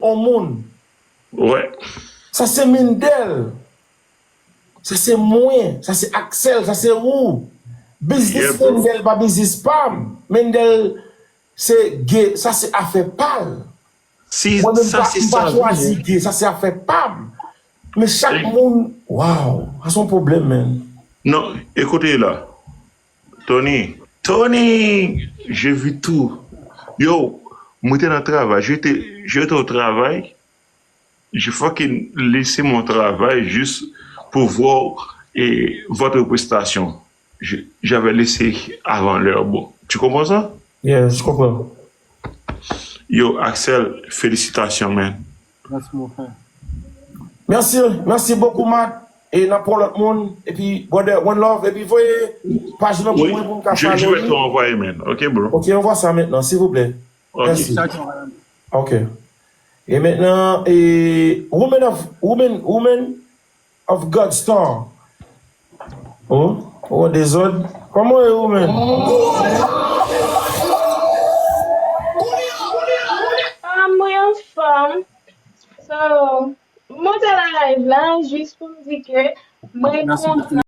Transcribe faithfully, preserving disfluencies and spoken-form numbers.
on moun. Wè. Sa se Mendel. Sa se mwen. Sa se Axel. Sa se ou. Biznis Yeah, bro. Mendel pa biznis pa m. Mendel se gay. Sa se afè pa l. Si Mwen menm sa pa, se m pa sa, chwazi gay. Sa se afè pa m. Men chak moun, waw, sa se yon pwoblèm, man. Non, écoutez là. Tony, Tony, j'ai vu tout. Yo, mwen te nan travay, j'étais, j'étais au travail, j'ai fucking laissé mon travail juste pour voir et votre prestation. Je- J'avais laissé avant l'heure. Bon, tu comprends ça? Yeah, je comprends. Yo, Axel, félicitations, man. Merci, mon frère. Merci, merci beaucoup, Matt. E n ap pran lòt moun. Epi, brother, one love. Epi, voye paj nan pou Oui, mwen pou m ka je, je follow vais li. t'envoyer, man. Ok, bro. Ok, on voit ça maintenant, s'il vous plaît. Ok. Merci. Ciao, ciao, madame. Ok. E mentnan, e, Women of, Women, Women of God Star. Oh, oh, dezòd. Kòman e ou menm? Ah, mwen anfòm. So, mwen te la live la, jis pou m di ke mwen Merci. kontan.